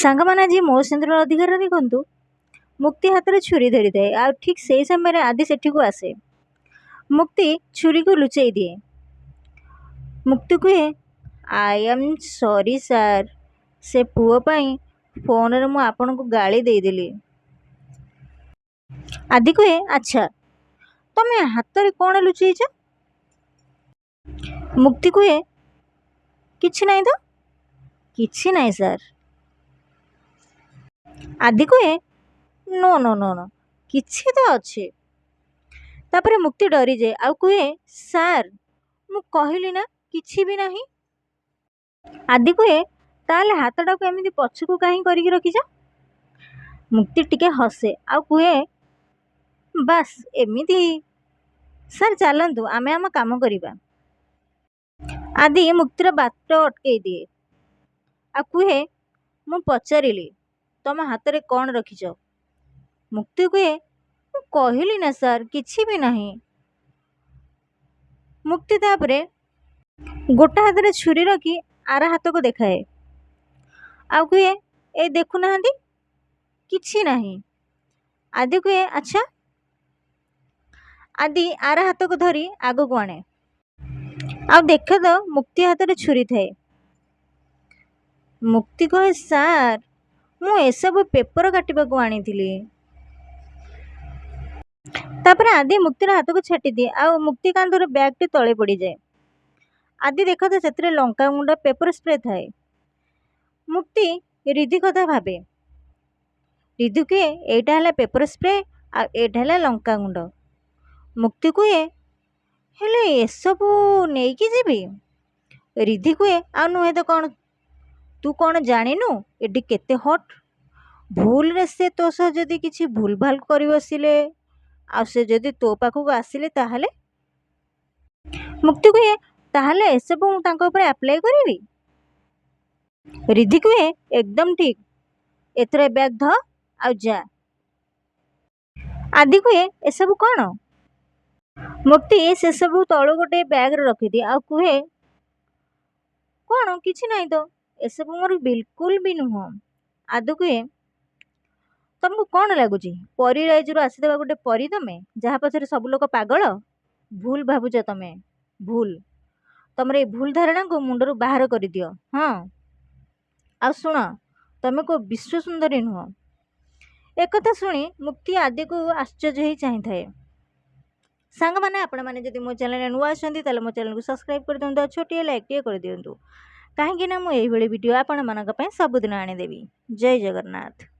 ସାଙ୍ଗମାନେ, ଆଜି ମୋ ସିନ୍ଦୁରର ଅଧିକାର ଦେଖନ୍ତୁ। ମୁକ୍ତି ହାତରେ ଛୁରୀ ଧରିଥାଏ ଆଉ ଠିକ୍ ସେଇ ସମୟରେ ଆଦି ସେଠିକୁ ଆସେ। ମୁକ୍ତି ଛୁରୀକୁ ଲୁଚେଇ ଦିଏ। ମୁକ୍ତି କୁହେ, "I am sorry sir, ସେ ପୁଅ ପାଇଁ ଫୋନରେ ମୁଁ ଆପଣଙ୍କୁ ଗାଳି ଦେଇଦେଲି।" ଆଦି କୁହେ, "ଆଚ୍ଛା, ତମେ ହାତରେ କ'ଣ ଲୁଚେଇଛ?" ମୁକ୍ତି କୁହେ, "କିଛି ନାହିଁ ତ, କିଛି ନାହିଁ ସାର୍।" ଆଦି କୁହେ, "ନୋ ନୋ ନୋ ନୋ, କିଛି ତ ଅଛି।" ତାପରେ ମୁକ୍ତି ଡରିଯାଏ ଆଉ କୁହେ, "ସାର୍, ମୁଁ କହିଲି ନା, କିଛି ବି ନାହିଁ।" ଆଦି କୁହେ, "ତାହେଲେ ହାତଟାକୁ ଏମିତି ପଛକୁ କାହିଁ କରିକି ରଖିଛ?" ମୁକ୍ତି ଟିକେ ହସେ ଆଉ କୁହେ, "ବାସ୍ ଏମିତି। ସାର୍, ଚାଲନ୍ତୁ, ଆମେ ଆମ କାମ କରିବା।" ଆଦି ମୁକ୍ତିର ବାଟ ଅଟକେଇ ଦିଏ ଆଉ କୁହେ, "ମୁଁ ପଚାରିଲି ତମ ହାତରେ କ'ଣ ରଖିଛ?" ମୁକ୍ତି କୁହେ, "ମୁଁ କହିଲି ନା ସାର୍, କିଛି ବି ନାହିଁ।" ମୁକ୍ତି ତାପରେ ଗୋଟେ ହାତରେ ଛୁରୀ ରଖି ଆର ହାତକୁ ଦେଖାଏ ଆଉ କୁହେ, "ଏଇ ଦେଖୁନାହାନ୍ତି, କିଛି ନାହିଁ।" ଆଦି କୁହେ, "ଆଚ୍ଛା।" ଆଦି ଆର ହାତକୁ ଧରି ଆଗକୁ ଆଣେ ଆଉ ଦେଖେ ତ ମୁକ୍ତି ହାତରେ ଛୁରୀ ଥାଏ। ମୁକ୍ତି କହେ, "ସାର୍, ମୁଁ ଏସବୁ ପେପର କାଟିବାକୁ ଆଣିଥିଲି।" ତାପରେ ଆଦି ମୁକ୍ତିର ହାତକୁ ଛାଟିଦିଏ ଆଉ ମୁକ୍ତି କାନ୍ଧରୁ ବ୍ୟାଗଟି ତଳେ ପଡ଼ିଯାଏ। ଆଦି ଦେଖେ ତ ସେଥିରେ ଲଙ୍କାଗୁଣ୍ଡ, ପେପର ସ୍ପ୍ରେ ଥାଏ। ମୁକ୍ତି ରିଧି କଥା ଭାବେ। ରିଧି କୁହେ, "ଏଇଟା ହେଲା ପେପର ସ୍ପ୍ରେ ଆଉ ଏଇଟା ହେଲା ଲଙ୍କାଗୁଣ୍ଡ।" ମୁକ୍ତି କୁହେ, "ହେଲେ ଏସବୁ ନେଇକି ଯିବି?" ରିଧି କୁହେ, "ଆଉ ନୁହେଁ ତ କ'ଣ? ତୁ କ'ଣ ଜାଣିନୁ ଏଠି କେତେ ହଟ୍? ଭୁଲରେ ସେ ତୋ ସହ ଯଦି କିଛି ଭୁଲଭାଲ କରି ବସିଲେ ଆଉ ସେ ଯଦି ତୋ ପାଖକୁ ଆସିଲେ ତାହେଲେ?" ମୁକ୍ତି କୁହେ, "ତାହେଲେ ଏସବୁ ମୁଁ ତାଙ୍କ ଉପରେ ଆପ୍ଲାଏ କରିବି?" ରିଧି କୁହେ, "ଏକଦମ ଠିକ୍। ଏଥର ଏ ବ୍ୟାଗ ଧ ଆଉ ଯା।" ଆଦି କୁହେ, "ଏସବୁ କ'ଣ?" ମୁକ୍ତି ସେସବୁ ତଳୁ ଗୋଟେ ବ୍ୟାଗରେ ରଖିଦିଏ ଆଉ କୁହେ, "କ'ଣ, କିଛି ନାହିଁ ତ, ଏସବୁ ମୋର ବିଲକୁଲ ବି ନୁହଁ।" ଆଦି କୁହେ, "ତମକୁ କ'ଣ ଲାଗୁଛି, ପରୀ ରାଇଜରୁ ଆସିଥିବା ଗୋଟେ ପରୀ ତମେ, ଯାହା ପଛରେ ସବୁ ଲୋକ ପାଗଳ? ଭୁଲ ଭାବୁଛ ତମେ, ଭୁଲ। ତମର ଏଇ ଭୁଲ ଧାରଣାକୁ ମୁଣ୍ଡରୁ ବାହାର କରିଦିଅ। ହଁ, ଆଉ ଶୁଣ, ତମେ କୋଉ ବିଶ୍ୱ ସୁନ୍ଦରୀ ନୁହଁ।" ଏକଥା ଶୁଣି ମୁକ୍ତି ଆଦିକୁ ଆଶ୍ଚର୍ଯ୍ୟ ହେଇ ଚାହିଁଥାଏ। ସାଙ୍ଗମାନେ, ଆପଣମାନେ ଯଦି ମୋ ଚ୍ୟାନେଲରେ ନୂଆ ଅଛନ୍ତି, ତାହେଲେ ମୋ ଚ୍ୟାନେଲକୁ ସବସ୍କ୍ରାଇବ୍ କରିଦିଅନ୍ତୁ ଆଉ ଛୋଟିଆ ଲାଇକ୍ଟିଏ କରିଦିଅନ୍ତୁ, କାହିଁକି ନା ମୁଁ ଏଇଭଳି ଭିଡ଼ିଓ ଆପଣମାନଙ୍କ ପାଇଁ ସବୁଦିନ ଆଣିଦେବି। ଜୟ ଜଗନ୍ନାଥ।